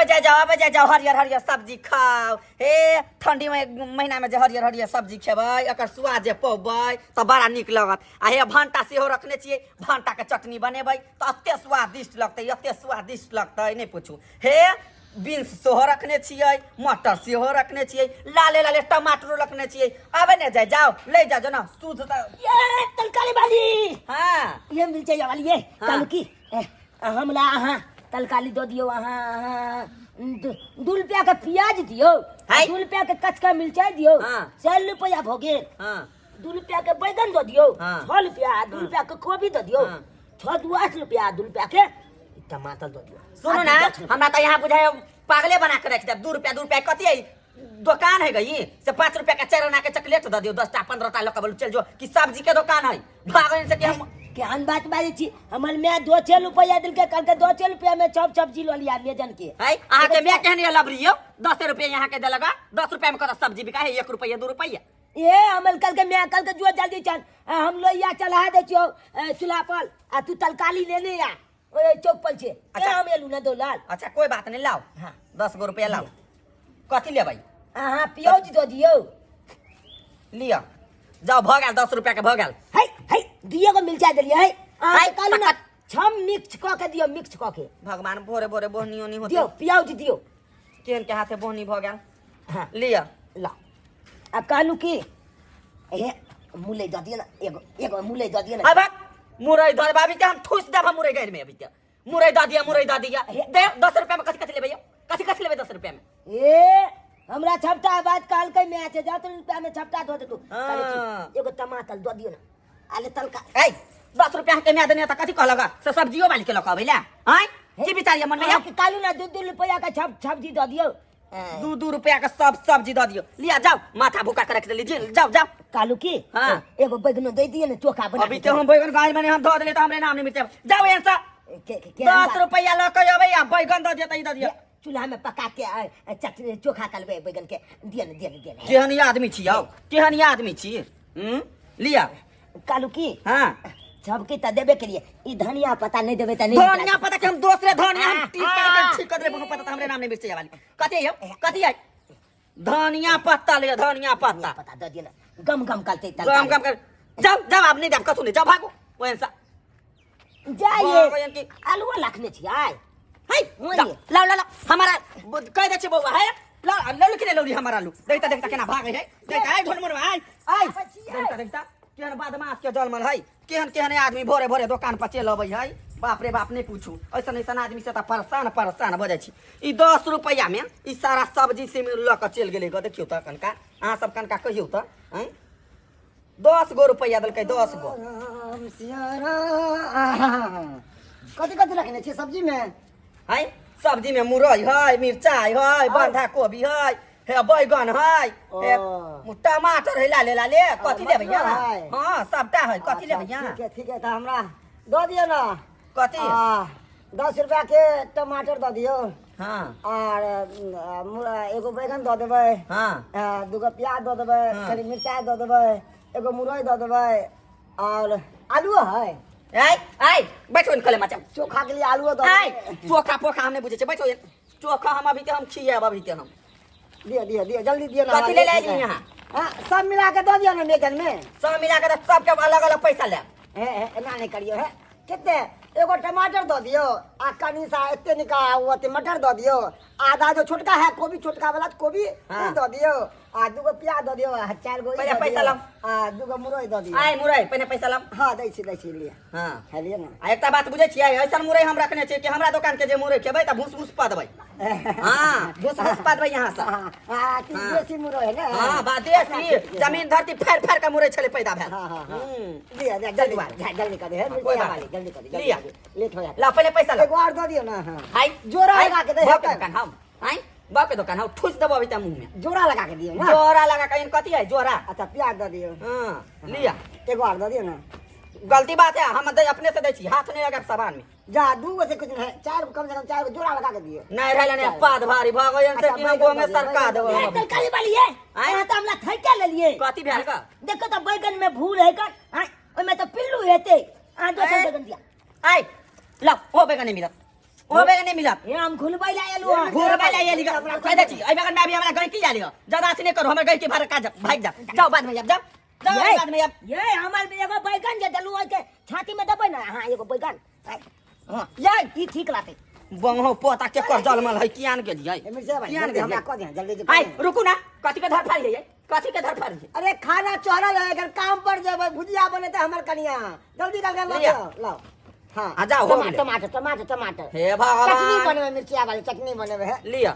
आबे जाय जाओ, आबे जाय जाओ, हरियर हरियर सब्जी खाओ। हे ठंडी में महीना में जे हरियर हरियर सब्जी खेबै, एकर स्वाद जे पौबै तऽ बड़ा नीक लगत। आ हे भंटा सेहो रखने छियै, भंटा के चटनी बनेबै तऽ एते स्वादिष्ट लगतै, एते स्वादिष्ट लगतै नहि पूछू। हे बीन्स सेहो रखने छियै, मटर सेहो रखने छियै, लाले लाले टमाटरो रखने छियै। आबे ने जाय जाओ, ले जाओ जना शुद्ध ये तरकारी वाली। हाँ। ये मिल जाए वाली ये। हाँ। कालू की हमरा अहाँ तरकारी दऽ दियौ। अहाँ अहाँ दू रुपया के प्याज दियौ, है। 2 रुपया के कचका मिरचाई दियौ। हाँ। 4 रुपया भऽ गेल। हाँ। 2 रुपया के बैगन दऽ दियौ। हाँ। 6 रुपया। 2 रुपया के कोबी दऽ दियौ। हाँ। 6 दू 8 रुपया। 2 रुपया के टमाटर दऽ दियौ। सुनू आ ना, दू 10 रुपया। हमरा तऽ यहाँ बुझाय पागले बना के रख देब। 2 रुपया 2 रुपया कथी है? दुकान है गई से 5 रुपया के 4 आना के चॉकलेट दऽ दियौ, 10 टा 15 टा लऽ के बोलू चल जो कि सब्जी के दुकान है। भागल से कि हम केहन बात बाजै छी? हमर माय 2 रुपया देलकै, कहलकै 2 रुपया में सब सब्जी लऽ लिया मेजन के। है अहाँ के माय केहन ये लबरी यौ? 10 रुपया यहाँ के देलक, 10 रुपया में कत सब्जी बिका है? 1 रुपया 2 रुपया। ए हमर कहलकै माय, कहलकै जो जल्दी चल, हम लोहिया चढ़ा दै छियौ चूल्हा पर आ तू तरकारी लेने आ, ओए चौक पर छे। अच्छा। ए, हम एलू ना दौलाल। अच्छा कोई बात नहीं, लाओ। हाँ। 10 गो रुपया लाओ। कथी लेबै? अहाँ प्याज दऽ दियौ। लिअ जाओ, भऽ गेल, 10 रुपया के भऽ गेल। है है दुइए गो मिरचाई देलियै है अहाँ। है, कहलू ना छम मिक्स कऽ के दियौ, मिक्स कऽ के। भगवान, भोरे भोरे बोहनी ओनी होते। दियौ प्याज दियौ। केहन के हाथे बोहनी भऽ गेल। हाँ। लिअ। ला आ कहलू की हे मुलै दऽ दियौ ने, एगो एगो मुलै दऽ दियौ ने। अब मुरई दऽ बाबी के हम ठूस देब, हम मुरई गैर में अभी के मुरई दऽ दिया, मुरई दऽ दिया। दे 10 रुपया में कथी कथी लेबै यौ? कथी कथी लेबै 10 रुपया में? ए हमरा छपटा बात कहलकै माय छै, 10 रुपया में छपटा दऽ देतू। हाँ। कहै छी, एगो टमाटर दऽ दियौ ने आले तलका। ए 10 रुपया के माय देने तऽ कथी कहलक से सब्जियो वाली के लऽ के अबै ला? आँय की विचार मन में यौ? अहाँके कहलू ना 2 2 रुपया के छप सब्जी दऽ दियौ। 2 2 रुपया के सब सब्जी दऽ दियौ। लिया जाओ, माथा भूखा के रख देली जी, जाओ जाओ। कालू की हाँ। एगो बैगनो दे दिए ने चोखा बना अभी के। के हम बैगन गाय में हम धऽ देली तऽ हमरे नाम नहीं मिलते। जाओ यहाँ से। के हम 10 रुपया लऽ के अबै आ बैगन दऽ दियौ तऽ ई दऽ दियौ। चूल्हा में पका के चटनी चोखा करबै बैगन के। दिए ने, दिए ने, दिए ने। केहन ई आदमी छी यौ, केहन ई आदमी छी? लिया। कालू की हाँ। सबके तऽ देबे के लिए ई धनिया पत्ता नहीं देबे तऽ नहीं। धनिया पत्ता के हम दोसरे धनिया हम हाँ, टीप कर के ठीक कर देबे पत्ता, तऽ हमरे नाम नहीं मिर्ची वाली। कथी यौ, कथी है? धनिया पत्ता ले, धनिया पत्ता। धनिया पत्ता दऽ दिए ने, गम गम करते। गम गम कर। जाओ जाओ, आब नहीं देब कथू नहीं, जाओ भागो ओहन सा। जाइए। बाबा, यानी कि- आलूओ रखने छियै। है वही। जाओ, लाओ लाओ लाओ हमारा कह दे छी बौआ है, लाओ ले लो कि नहीं लौरी हमारा आलू। देखता देखता केना भागे है, देखता है ढोल मुरवा आय आय। आबै छियै। देखता देखता केहन बदमाश के जलमल है, केहन केहन आदमी भोरे भोरे दोकान पर चलि अबै है। बाप रे बाप, नहीं पूछू, ऐसन ऐसन आदमी से तऽ परेशान परेशान भऽ जाइ छी। ई 10 रुपैआ में ई सारा सब्जी से लऽ कऽ चलि गेलै गऽ। देखियौ तऽ कनका अहाँ सब कनका कहियौ तऽ आँय, 10 गो रुपैआ देलकै, 10 गो। राम सिया राम। कथी कथी रखने छियै सब्जी में? है सब्जी में मुरई है, मिरचाई है, बंधा कोबी है, हे बैगन है, हे ओ। टमाटर है, लाले लाले। कथी लेबै मटर अहाँ? है। हाँ सबटा है, कथी लेबै अच्छा, अहाँ? ठीक है, ठीक है, तऽ हमरा दऽ दियौ ने। कथी? 10 रुपया के टमाटर दऽ दियौ। हाँ। आर एगो बैगन दऽ देबै। हाँ। दूगो प्याज दऽ देबै। हाँ। कनि मिरचाइ दऽ देबै, एगो मुरई दऽ देबै और आलूओ है। आय आय बैठो इन कले मचा। चोखा के लिए आलूओ दऽ आय देबै। चोखा पोखा हम नहीं बुझै छियै, बैठो इन। चोखा हम अभी के हम खियाब, अभी के हम। दिअ दिअ दिअ, जल्दी दिअ ना। कथी ले ले आइली यहाँ? हाँ, सब मिला के दऽ दिअ ना मेजन में। सब मिला के तऽ सबके अलग अलग पैसा लेब। हे हे एना नहीं करियो। हे कते एगो टमाटर दऽ दियौ आ कनि सा एते निका ओते मटर दऽ दियौ, आधा जो छोटका है कोबी, छोटका वाला कोबी हाँ। उ दऽ दियौ आ दूगो प्याज दऽ दियौ आ 4 गो ई पहिले दऽ पैसा दियौ, लाउ। आ दूगो मुरई दऽ दियौ। आय मुरई पहिने पैसा लाउ। हाँ दै छी, दै छी, लिअ। हाँ। है लिअ ना। आ एकटा बात बुझै छियै, ऐसन मुरई हम रखने छियै कि हमरा दोकान के जे मुरई खेबै तऽ भूस भूस पा देबै। हाँ, भूस भूस पा देबै यहाँ से। हाँ, हाँ, कि हाँ। देसी मुरई है ना? हाँ, बा देसी जमीन धरती फाड़ फाड़ के मुरई छलै पैदा भेल। हाँ, हाँ, हाँ। हम्म। दिया, दिया, जल्दी दुआरे। जा, जल्दी कर दे, हे, हाँ, कोई मिर्ची बात वाली, नहीं। जल्दी कर दे, जल्दी लिया। कर दे, लेट हो जाता। ला पहले पैसा ला। एगो और दऽ दियौ ना। हाँ। हाय जोड़ा हाय, लगा के दे, बाप के हे, दुकान हम हाय बाप के दुकान हम ठूस देबो अभी त मुंह में। जोड़ा लगा के दियौ ना। जोड़ा लगा के इन कथी है जोड़ा? अच्छा प्याज दऽ दियौ। हाँ, लिया। एगो और दऽ दियौ ना। गलती बात है, हम दे अपने से दै छी, हाथ नहीं लगाब सामान में। जा 2 गो से कुछ नहीं, 4 कम से कम 4 गो जोड़ा लगा के दियौ। नहीं रहला नहीं, पाद भारी भऽ गेल से अच्छा, कि हम बैगन गोमे दऽ दियौ, सरका बैगन देबो। दऽ ए, तरकारी वाली है। आँय? अहाँ तऽ हमरा थैके लेलियै। कथी भेल का? देखो तऽ बैगन में भूर है का, आँय, ओहिमे तऽ पिल्लू हेतै। अहाँ दोसर आँय? बैगन दिया। आय लाओ, ओ बैगन नहीं मिलत, ओहो बैगन नहीं मिलत। हे हम घुलबै ला एलु हन। घुरबै ला एली कह दै छी एहि बैगन में अभी हमरा गैकी आयल यऽ। ज्यादा अथी नहीं करू, हमर गैकी भाड़ा काज भागि जाओ, जाओ बाद में आयब, जाओ जाओ ये बाद में आयब। ये हमर एगो बैगन जे देलु ओइ के छाती में देबै ना। हां एगो बैगन। हां ये ई ठीक लागतै। बंगहो पोता के कर जलमल है कियान गेलियै। ए, मिर्चा भाई, कियान जल्दी हमरा गेलियै? कह दिहाँ, जल्दी से कह आइ दिहाँ। रुकू ना, कथी के धर फाड़ी है, कथी के धर फाड़ी है? अरे खाना चढ़ल है, अगर काम पर जेबै भुजिया बनेतै हमर कनिया, जल्दी करके लऽ लिअ। जाओ, लाओ। हाँ आ जाओ, हो गेलै। टमाटर टमाटर टमाटर हे भगवान। चटनी बनेबै, मिर्चिया वाली चटनी बनेबै है। लिअ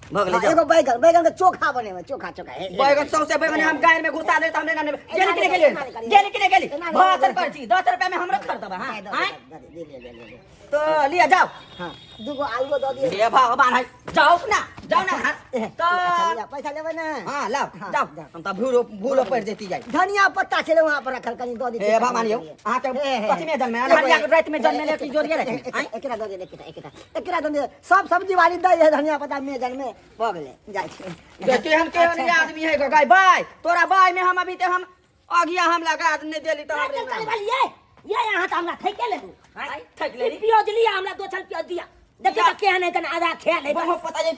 भऽ गेलै। हाँ, जाओ। एगो बैगन, बैगन के चोखा बनेबै, चोखा चोखा हे, हे। बैगन सौंसे बैगन हम गायर में घुसा दे त हमरे नाम गेली कि नहीं गेली, गेली कि नहीं गेली? भाषण कर छी 10 रुपया में हमरो खरीदब। हां दे, दे, आँय? दे, दे, दे, दे, दे, दे। तो लिअ जाओ। हाँ दूगो आलू दऽ दियौ। हे भगवान है, जाओ ना जाओ ना। हाँ, तो अच्छा, लिअ, पैसा लेबै ने? हाँ लाओ। हाँ, जाओ। जाओ। हम त भूलो भूलो पड़ जेती जाई। धनिया पत्ता छलै वहाँ पर रखल, कनी दऽ दियौ। हे भगवान यौ, अहाँ के कथी में जन्मे? अन्हरिया के राति में जन्मे ले कि जोरिया राति में? आँय? एकरा दऽ दियौ, एकरा एकरा एकरा दऽ दियौ। सब सब्जी वाली दै है धनिया पत्ता में जन्मे भऽ गेलै, जाइ छी। देखी हम केहन आदमी है गो गाय बाय तोरा बाय में हम अभी ते हम अगिया हम लगा नहीं देली त हमरे तरकारी वाली ये ये यहाँ त हमरा थैके लेलु। आँय, थैक लेली? प्याज लिया हमरा दोछल प्याज दिया। देखियो त केहन है, कन आधा खेल है। बहुत पता जे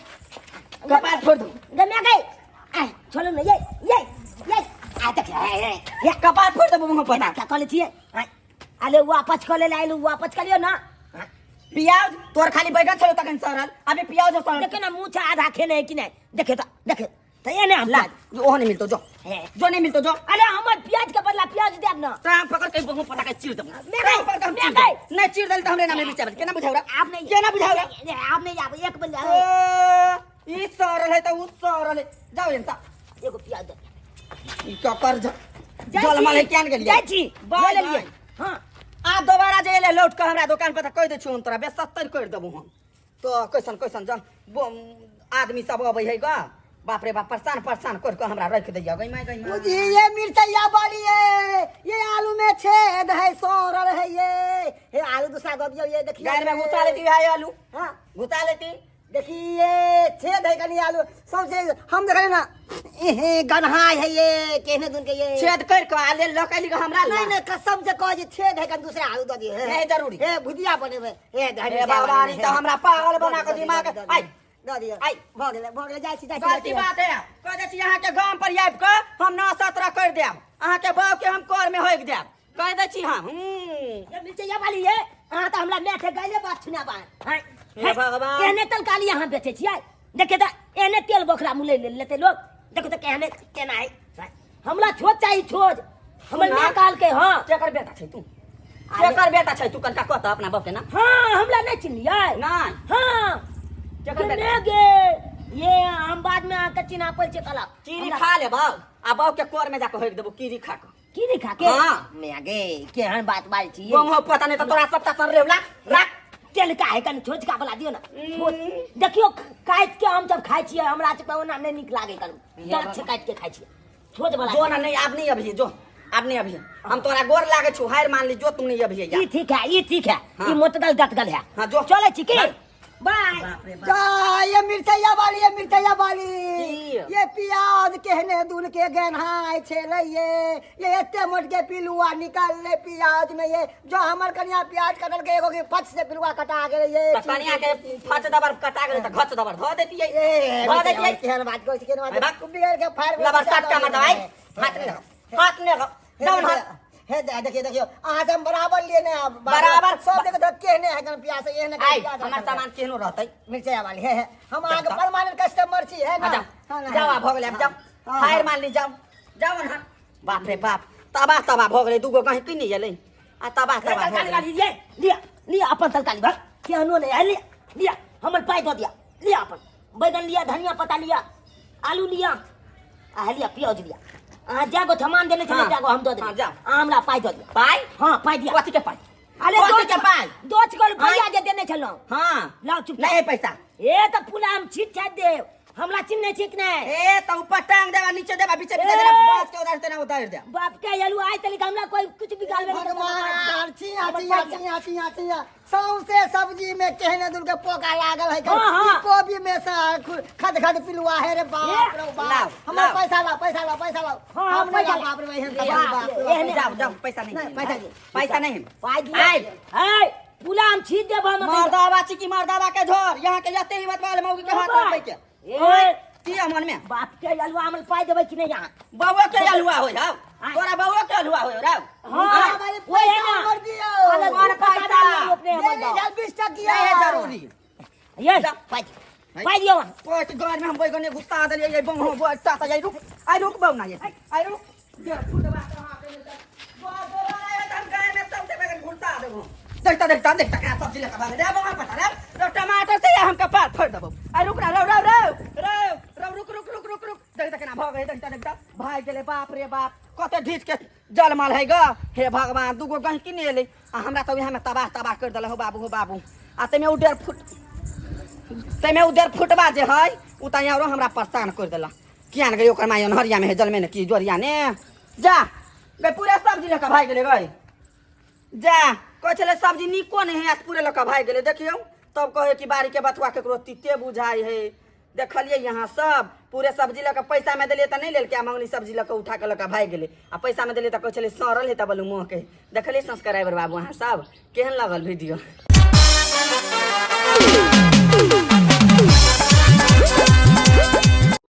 कपार फोड़ दू। गमे गई आ छोड़ू ने, ये ये ये आ देख ये ये कपार फोड़ देबो मुंह पर। क्या कहले छियै? अरे वापस कऽ ले आइलु, वापस कऽ लियौ ना। प्याज तोर खाली बैगन छलो तखन सड़ल, अभी प्याज सड़ल। देखियो ना मुँह छै आधा खेने है कि नहीं, देखियो त देखियो त एने हम ला ओहो नहीं मिलतो जो। हे। जो नहीं मिलतो जो। अरे हमर प्याज के बदला प्याज देब ना। टांग पकड़ के बहु पता के चीर देबो। मैं टांग गई, पकड़ के हम मैं चीर गई। देबो। नहीं चीर देल त हमरे नाम नहीं बिचार केना बुझाउरा? आप नहीं। केना बुझाउरा? आप नहीं आब एक बदला। ओ, ई सड़ल है त उ सड़ल है, जाओ एनता। एगो प्याज दे। ई ककर जाइ जलमल है छी, केन गेलियै? जाइ छी, बाय, लऽ लेलियै। बाय। हाँ। आ दोबारा जे एले लौट के हमरा दुकान पर त कहि दै छियौ हम तोरा बेसत्तर कर देबो हम। तो कैसन कैसन जन आदमी सब अबै है गा, बाप रे बाप, परेशान परेशान कर के हमरा रख दैया गई माय गई माय। बुझी ये मिर्चैया बाली ये, ये आलू में छेद है, सड़ल है ये। हे आलू दूसरा दऽ दियौ, ये देखियौ। गायर में घुसा लेती है आलू। हाँ। घुसा लेती। देखिए छेद है कनी आलू सबसे, हम देखले ना एहे गन्हा है ये केहने दुन के ये छेद कर के आले ल के ली हमरा नहीं नहीं कसम से कह जे छेद है कनी दूसरा आलू दऽ दियौ। नहीं जरूरी। हे भुजिया बनेबै। हे हे भगवान, ई त हमरा पागल बना के दिमाग आइ दऽ दियौ। आइ। भऽ गेलै, भऽ गेलै, जाइ छी, जाइ छी, गलती जाइ छी। बात है, कह दै छी अहाँ के गाम पर आबि के हम 9-17 कर देब, अहाँ के बाप के हम कर में होइक देब, कह दै छी हम। ये मिर्चैया वाली ये अहाँ त हमरा माय के गाइले बात सुनाबा। हाय। हे भगवान। एहने तरकारी अहाँ बेचै छियै? देखियौ त एहने तेल बोखरा मुलै लेतै लोग। देखो त केहने केना है। हमरा छोट चाही, छोट। हमर सुना। माय कहलकै हाँ। केकर बेटा छै तू? केकर बेटा छै तू? कनका कहत अपना बाप के ना? हाँ, हमरा नहीं चिन्हलियै। नहीं। हाँ। केकर बेटा? के गे ये हम बाद में अहाँके चिन्हा पड़ै छै कहलक। कीरी खा ले बाप, आ बाप के कोर में जाके होइक देबो कीरी खा के। कीरी खा के? हाँ। मैं गे केहन बात बाजै छी? बम पता नहीं त तोरा सबटा सर रेवला राख। तेल का है कनी छोटका वाला दियौ ना। छोट। देखियौ काटि के हम जब खाइ छियै हमरा सबके ओना नहि नीक लागै करू, दर्द छै काटि के खाइ छियै छोट वाला। जो ना नहीं आब नहीं अभी जो आब नहीं अभी हम तोरा गोर लागे छु, हार मान ली जो तुम नहीं अभी ई ठीक है, ई ठीक है। हाँ। ई मोटगल दतगल है। हाँ, जो। चलै छी की? हाँ। बाय। बाप रे बाप। जा, ये मिर्चैया वाली, ये मिर्चैया वाली। की? ये प्याज केहने दून के गेन्हाय छेलै ये, ये एते मोट के पिलुआ निकाल ले प्याज में ये, जो हमर कनिया प्याज कटल के एगो के फच से पिलुआ कटा गेलै ये। त कनिया के फच दबर कटा गेलै त घच दबर धऽ देतियै। ए, धऽ देतियै। केहन बात कहै छी, केहन बात। अरे बाप। बिगड़ के फायर लबर सात का मत भाई, हाथ नहीं लगाओ, हाथ नहीं लगाओ, जाओ हाथ। हे देखियो, देखियो, अहाँ से हम बराबर लिए ने आब। बराबर। सब देखो तो केहने है कन प्यास, एहने कन आई, प्यास हमर रखल। सामान केहनो रहतै। मिर्चैया वाली, हे, हे, हम अहाँ के परमानेंट कस्टमर छी, है ना? हाँ, जाओ। हाँ ना, जाओ, हाँ। आब भऽ गेलै, आब जाओ। हाँ, फायर हाँ। मान ली, जाओ। जाओ ना। बाप रे बाप, तबाह तबाह भऽ गेलै, दूगो गहिंकी नहि एलै। आ तबाह तबाह भऽ तरकारी गेलै। वाली, ये, लिया, लिया अपन तरकारी भर। केहनो नहि है, लिया, लिया, हमर पाइ दऽ दिया, लिया अपन। बैगन लिया, धनिया पत्ता लिया, आलू लिया, आ लिया प्याज लिया। अहाँ जागो सामान देने छलै, हाँ। जागो हम दऽ देबै। हाँ, जाओ। अहाँ हमरा पाइ दऽ दिअ। पाइ? हाँ, पाइ दिअ। कथी के पाइ? अरे कथी के पाइ? दोच गो रुपैआ जे देने छलहुँ। हाँ। लाउ चुपचाप। नहीं है पैसा। ए तऽ पूरा हम छीट छाटि देब। हमरा चिन्है छी कि नहि? ए तऽ ऊपर टांग देबा, नीचे देबा, बीचे बीचे ए! देबा, बांस के उधार तेना उतार दे। बाप के एलू आइ तलिक हमरा कोई कुछ बिगाड़बे नहि करतै। भगवान, छिया, छिया, छिया, छिया, छिया। सौंसे सब्जी में केहने दूर के पोका लागल है। हाँ, हाँ। ई कोबी में से खद खद पिलुआ है रे बाप रे बाप। लाओ, हमर लाओ। पैसा लाओ, पैसा लाओ, पैसा लाओ। हाँ, हाँ, हम नहीं पैसा लाओ, बाप रे, एहन लाओ। सब्जी, बाप रे, बाप। एहने। जाओ, जाओ, पैसा नहीं। नहीं, पैसा नहीं। पैसा नहीं। पाइ दिअ। आइ। आइ। पूरा हम छीट देब हम एखन। मर्दावा छी की मर्दावा के झोर यहाँ के जते हिम्मत वाले मौगी के हाथ लगबै के ए की है मन में बाप के अलुआ हमर पाइ देबै कि नहीं यहाँ बउआ के अलुआ होय हौ आय। तोरा बउआ के अलुआ होय रौ हाँ हमारे वही है पैसा ना हमर दियौ। अलग और पैसा पैसा। लियौ अपने हमर डेली दाओ। जाल 20 टकिया नहीं है जरूरी ये जा। पाइ दियौ। पाइ दियौ अहाँ। पोट घर में हम बैगन घुसा देलियै ये बंहो बो ता ये रुक आई रुक बउ ना ये आई रुक दे फुटवा के हाथ में दे। बो दोबारा आयो त हम गाय में सबसे बैगन घुसा देबो देखता देखता देखता का सब्जी लेके भागे रे बउआ पता रे रो टमाटर से हम कपार फोड़ देबो आई रुक ना रो रो रो रो रो रुक रुक रुक रुक रुक देखता केना भऽ गेलै देखता देखता भाग गेलै बाप रे बाप कते ढीच के जल माल है ग हे भगवान दूगो गहिकी नहि एलै आ हमरा तऽ उएहमे तबाह तबाह करि देलक हो बाबू हो बाबू आ ताहिमे ओ डेढ़ फुट ताहिमे ओ डेढ़ फुटबा जे है ओ तऽ आरो हमरा परेशान करि देलक किया ने गई ओकर माय अन्हरियामे है जलमे ने की जोरिया ने जा गई पूरा सब्जी लऽ कऽ भागि गेलै गई जा कहै छलै सब्जी नीको नहि है पूरे लऽ कऽ भागि गेलै देखियौ तब कहै कि बाड़ीके बथुआ केकरो तीते बुझाइ है देखलियै यहाँ सब पूरे सब्जी लऽ कऽ पैसामे देलियै तऽ नहि लेलकै आ मंगनी सब्जी लऽ कऽ उठा कऽ लऽ कऽ भागि गेलै आ पैसामे देलियै तऽ कहै छलै सड़ल है तऽ बोलू मुँहके देखलियै सब्सक्राइबर बाबू अहाँ सब केहन लगल वीडियो।